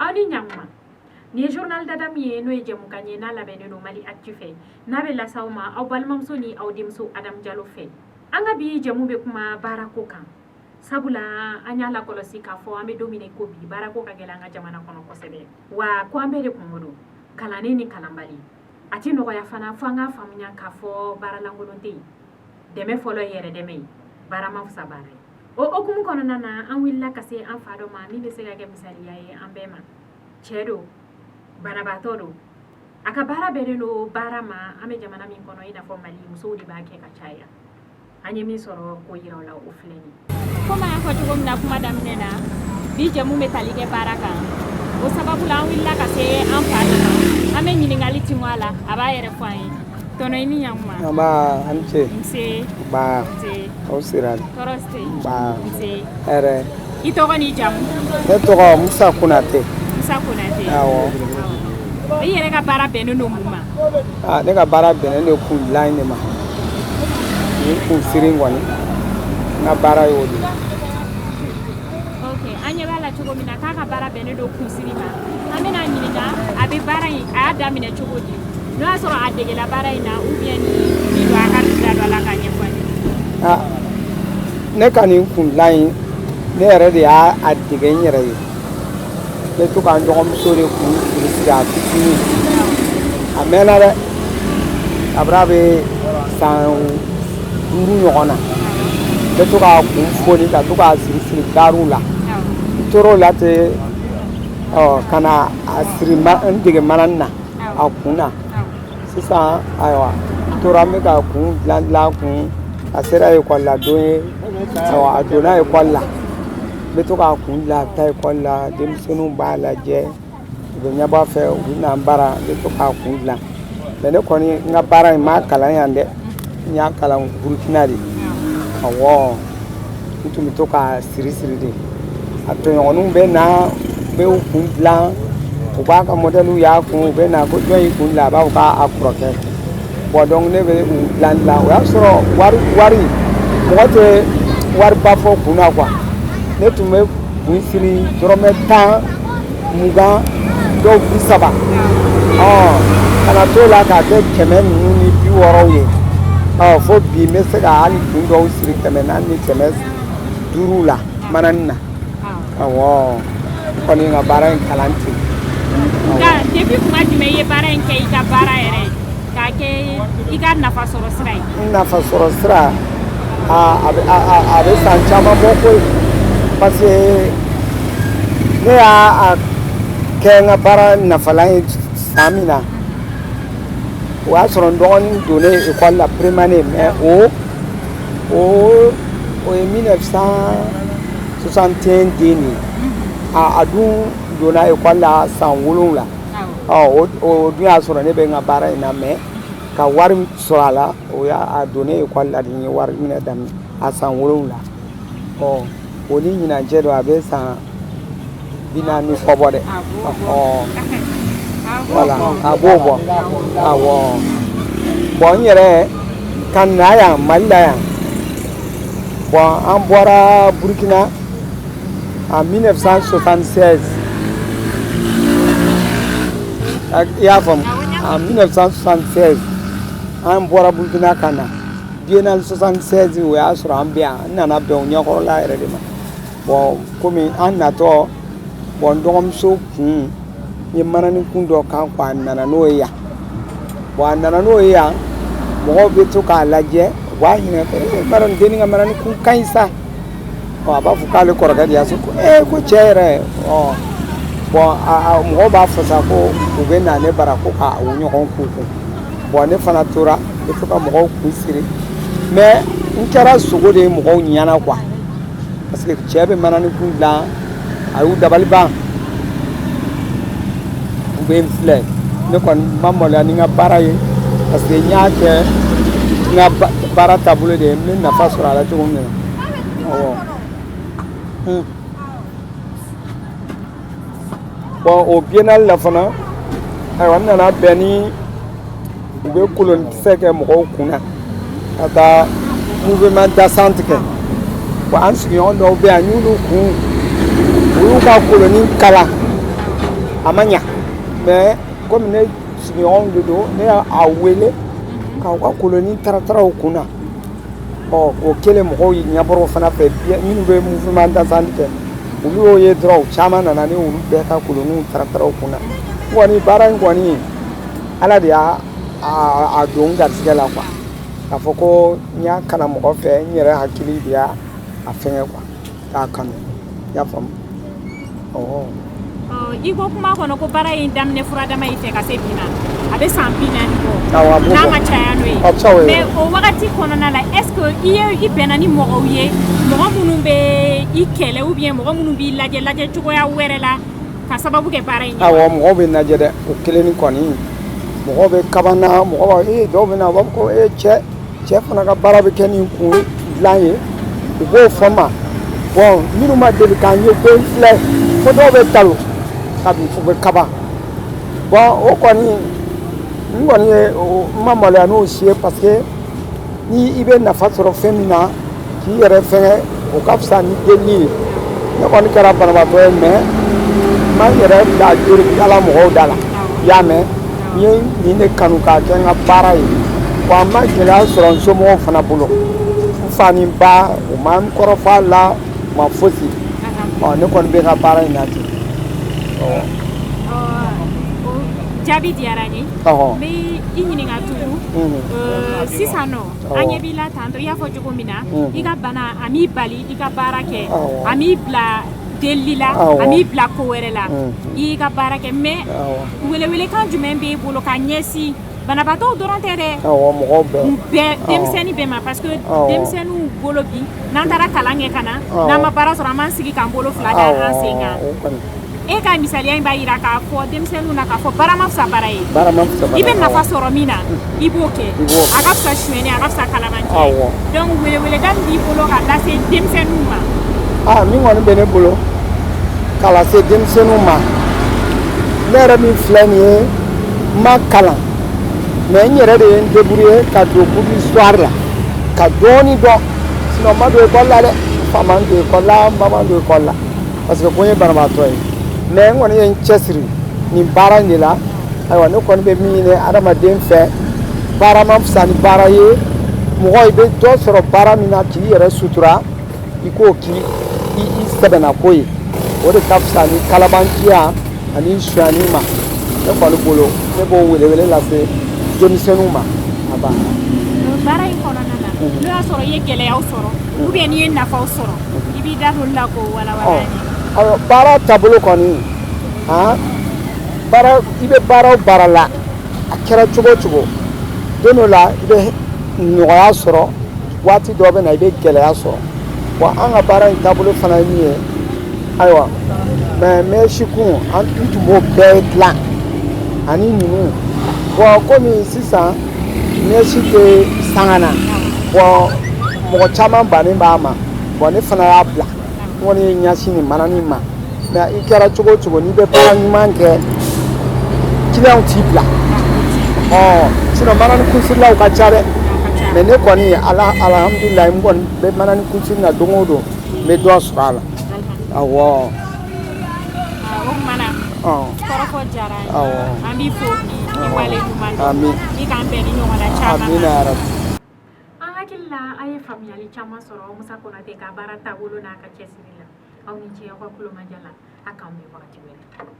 Aw ni ɲankuma. Nin ye Journal d'Adam ye, n'o ye jɛmukan ye n'a labɛnnen don Mali Actu fɛ, n'a bɛ lase aw ma aw balimamuso ni aw denmuso Adam Jalo fɛ. An ka bi jɛmu bɛ kuma baarako kan, sabula an y'a lakɔlɔsi k'a fɔ an bɛ don min na i ko bi, baarako ka gɛlɛn an ka jamana kɔnɔ kosɛbɛ, wa ko an bɛɛ de kunko don, kalannen ni kalanbali. A tɛ nɔgɔya fana fo an k'a faamuya k'a fɔ baara lankolon tɛ yen. Dɛmɛ fɔlɔ ye yɛrɛ dɛmɛ ye, baara man fisa baara ye. O hukumu kɔnɔna na, an wulila ka se an fa dɔ ma min bɛ se ka kɛ misaliya ye an bɛɛ ma. Cɛ don, banabaatɔ don, a ka baara bɛnnen don baara ma. An bɛ jamana min kɔnɔ i n'a fɔ Mali, musow de b'a kɛ ka caya. An ye min sɔrɔ k'o yira aw la, o filɛ nin ye. Komi an y'a fɔ cogo min na kuma daminɛ na, bi jɛmu bɛ tali kɛ baara kan. O sababu la, an wulila ka se an fa dɔ ma. An bɛ ɲininkali tingu a la, a b'a yɛrɛ fɔ an ye. Tɔnɔ, i ni ɲankuma. Nba, a ni ce. Nse. Nba. Nse. Aw sera. Tɔɔrɔ si tɛ yen. Nba. Nse. Hɛrɛ. I tɔgɔ n'i jamu? Ne tɔgɔ Musa Konate. Musa Konate. Awɔ. I yɛrɛ ka baara bɛnnen don mun ma? Aa, ne ka baara bɛnnen don kun dilan in de ma. Nin kun siri in kɔni, n ka baara y'o de ye. Ok, an ɲɛ b'a la cogo min na k'a ka baara bɛnnen don kunsiri ma. An bɛna ɲininka, a bɛ baara in, a y'a daminɛ cogo di? N'o y'a sɔrɔ a degela baara in na ou bien ni min don, a ka da don a la k'a ɲɛfɔ an ye. Aa, ne ka nin kun dilan in, ne yɛrɛ de y'a dege n yɛrɛ ye. Ne to ka n dɔgɔmuso de kun siri siri a fitinin. A mɛnna dɛ, kabini a bɛ san 5 ɲɔgɔn na. Ne to k'a kun foni ka to k'a siri siri gariw la. N tor'o la ten, ɔ, ka na a siri, n dege manani na a kun na. Sisan, ayiwa, n tora n bɛ ka kun dilan dilan kun. A sera ekɔli la don ye, ayiwa, a donna ekɔli la. N bɛ to k'a kun dilan, a bɛ taa ekɔli la, denmisɛnninw b'a lajɛ, u bɛ ɲɛbɔ a fɛ, u bɛ na n bara, n bɛ to k'a kun dilan. Mais ne kɔni, n ka baara in, n m'a kalan yan dɛ, n y'a kalan Burukina de. Awɔ, n tun bɛ to k'a siri siri de. A tɔɲɔgɔnninw bɛ na, n bɛ u kun dilan, u b'a ka mɔdɛliw y'a kun, u bɛ na ko jɔn y'i kun dilan? A b'a fɔ k'a kɔrɔkɛ. Bon, donc ne bɛ u dilan dilan. O y'a sɔrɔ wari mɔgɔ tɛ wariba fɔ kun na quoi. Ne tun bɛ kun siri dɔrɔmɛ 10, 20, dɔw 30, ɔ, ka na t'o la k'a kɛ 100 ninnu ni 60 ye. Ɔ, fo bi, n bɛ se ka hali kun dɔw siri 400 ni 500 la manani na. Awɔ, n kɔni ka baara in kalan ten. Nka depuis kuma jumɛn i ye baara in kɛ i ka baara yɛrɛ ye, k'a kɛ i ka nafa sɔrɔ sira ye? N nafa sɔrɔ sira, a bɛ san caman bɔ koyi, parce que ne y'a kɛ n ka baara nafalan ye san min na, o y'a sɔrɔ n dɔgɔnin donnen école la première année. Mais o ye 1961 den de ye. A dun donna école la san 7. Ɔ, o dun y'a sɔrɔ ne bɛ n ka baara in na, mais ka wari sɔrɔ a la, o y'a donnen école la de n ye wari minɛ daminɛ a san 7. Ɔ, o ni ɲinan cɛ don, a bɛ san 40 kɔ bɔ dɛ. Ɔ, voilà, a b'o bɔ. Awɔ. Bon, n yɛrɛ ka na yan Mali la yan, bon, an bɔra Burukina en 1976, i y'a faamu? En 1976 an bɔra Burukina ka na. Biennale 76, o y'a sɔrɔ an bɛ yan. N nana bɛn o ɲɛkɔrɔla yɛrɛ de ma. Bon, komi an natɔ, bon, n dɔgɔmuso kun, n ye manani kun dɔ kan ko a nana n'o ye yan. Bon, a nana n'o ye yan, mɔgɔw bɛ to k'a lajɛ, u b'a ɲininka ko ee, b'a dɔn dennin ka manani kun ka ɲi sa. Ɔ, a b'a fɔ k'ale kɔrɔkɛ de y'a sɔrɔ, ko ee, ko cɛ yɛrɛ. Ɔ, bon, a mɔgɔw b'a fɔ sa ko u bɛ na ne bara ko ka u ɲɔgɔn k'u kun. Bon, ne fana tora n bɛ to ka mɔgɔw kun siri, mais n kɛra sogo de ye mɔgɔw ɲɛna quoi, parce que cɛ bɛ manani kun dilan, a y'u dabali ban, u bɛ n filɛ. Ne kɔni ma maloya ni n ka baara ye, parce que n y'a kɛ n ka baara taabolo de ye, n bɛ nafa sɔrɔ a la cogo min na. Awɔ. Bon, o biennale la fana, ayiwa, n nana bɛn ni u bɛ kolonkisɛ kɛ mɔgɔw kun na ka taa mouvement dansant kɛ. Bon, an sigiɲɔgɔn dɔw bɛ yan, n y'olu kun, u y'u ka koloni kala. A ma ɲa, mais komi ne sigiɲɔgɔnw de don, ne y'a wele k'aw ka koloni taratara u kun na. Ɔ, o kɛlen, mɔgɔw ɲɛbɔr'o fana fɛ. Minnu bɛ mouvement dansant kɛ, olu y'o ye dɔrɔn, u caman nana ni olu bɛɛ ka koloniw taratara u kun na. N kɔni, baara in kɔni, Ala de y'a a don n garisɛgɛ la quoi. K'a fɔ ko n y'a kalan mɔgɔ fɛ, n yɛrɛ hakili de y'a a fɛngɛ quoi, k'a kanu, i y'a faamu, ɔwɔ. I ko kuma kɔnɔ ko baara in daminɛ furadama i fɛ ka se bi ma, a bɛ san 40 bɔ. Awɔ, a b'o N'a bɔ. ma caya n'o ye. A bɛ se o ye. Mais o wagati kɔnɔna la, est ce que i ye i bɛnna ni mɔgɔw ye, mɔgɔ minnu bɛ i kɛlɛ ou bien mɔgɔ minnu b'i lajɛ lajɛ cogoya wɛrɛ la ka sababu kɛ baara in ye? Awɔ, mɔgɔw bɛ lajɛ dɛ. O kelen ni kɔni, mɔgɔw bɛ kabana, mɔgɔ b'a ee, dɔw bɛ na, u b'a fɔ ko ee, cɛ, cɛ fana ka baara bɛ kɛ nin kun dilan ye, u b'o fɔ n ma. Bon, minnu ma deli k'an ye ko n filɛ, fo dɔw bɛ talo kabi u bɛ kaba. Bon, o kɔni, n kɔni ye n ma maloya n'o si ye, parce que ni i bɛ nafa sɔrɔ fɛn min na k'i yɛrɛ fɛngɛ, o ka fisa ni delili ye. Ne kɔni kɛra banabaatɔ ye, mais n ma n yɛrɛ bila joli la mɔgɔw da la, i y'a mɛn. N ye nin de kanu k'a kɛ n ka baara ye. Wa n ma gɛlɛya sɔrɔ n somɔgɔw fana bolo, n fa ni n ba, u ma n kɔrɔfɔ a la, u ma fosi. Ɔ, ne kɔni bɛ n ka baara in na ten. Ɔ. O jaabi diyara n ye. Ɔhɔn. N bɛ i ɲininka tugun. Sisan nɔ, an ɲɛ b'i la tantɔ, i y'a fɔ cogo min na, i ka bana a m'i bali i ka baara kɛ, a m'i bila delili la, a m'i bila ko wɛrɛ la, i y'i ka baara kɛ. Mais welewelekan jumɛn b'e bolo ka ɲɛsin banabaatɔw dɔrɔn tɛ dɛ, Awɔ, mɔgɔw bɛɛ. bɛɛ, denmisɛnnin bɛɛ ma? Parce que denmisɛnninw bolo bi, n'an taara kalan kɛ ka na, n'an ma baara sɔrɔ, an b'an sigi k'an bolo fila da an sen kan. O kɔni. E ka misaliya in b'a yira k'a fɔ denmisɛnninw na k'a fɔ baara ma fisa baara ye. Baara ma fisa baara. I bɛ nafa sɔrɔ min na, i b'o kɛ. I b'o kɛ. A ka fisa sonyɛni, a ka fisa kalabanci. Donc weleweleda min b'i bolo ka lase denmisɛnninw ma? Aa, min kɔni bɛ ne bolo k'a lase denmisɛnninw ma, ne yɛrɛ min filɛ nin ye, n ma kalan, mais n yɛrɛ de ye n débrouiller ka don cours du soir la ka dɔɔni dɔn. Sinon n ma don école la dɛ, n fa ma n don école la, n ba ma n don école la, parce que ko n ye banabaatɔ ye. Mais n kɔni ye n cɛsiri nin baara in de la. Ayiwa, ne kɔni bɛ min ɲini adamaden fɛ, baara ma fisa ni baara ye. Mɔgɔ, i bɛ dɔ sɔrɔ baara min na k'i yɛrɛ sutura, i k'o k'i i sɛbɛnna ko ye, o de ka fisa ni kalabanciya ani sonyani ma. Ne kɔni bolo, ne b'o welewele lase denmisɛnninw ma, a banna. Baara in kɔnɔna na, n'o y'a sɔrɔ i ye gɛlɛyaw sɔrɔ ou bien n'i ye nafaw sɔrɔ, i b'i da don olu la k'o walawala an ye. Awɔ, baara taabolo kɔni, han, baara, i bɛ baara o baara la, a kɛra cogo o cogo, don dɔ la i bɛ nɔgɔya sɔrɔ, waati dɔ bɛ na i bɛ gɛlɛya sɔrɔ. Wa an ka baara in taabolo fana ye min ye, ayiwa, mais mèche kun, an n tun b'o bɛɛ dilan ani ninnu. Bon, komi sisan mèche tɛ sanga na, bon, mɔgɔ caman bannen b'a ma. Bon, ne fana y'a bila, n kɔni ye ɲɛsin nin manani ma. Mais i kɛra cogo o cogo, n'i bɛ baara ɲuman kɛ, client t'i bila. Ɔ, sinon manani kunsirilaw ka ca dɛ. Mais ne kɔni, ala, alhamdulilayi, n kɔni bɛ manani kunsiri na don o don, n bɛ dɔ sɔrɔ a la, awɔ. O tuma na, Ɔ. kɔrɔfɔ diyara an ye. An b'i fo k'i wale ɲuman dɔn. Amin. I k'an bɛn ni ɲɔgɔnna caman Amina ma. ya rabi. An hakili la, a ye faamuyali caman sɔrɔ Musa Konate ka baara taabolo n'a ka cɛsiri la. Aw ni ce aw ka kulomajɔ la. A k'an bɛn wagati wɛrɛ.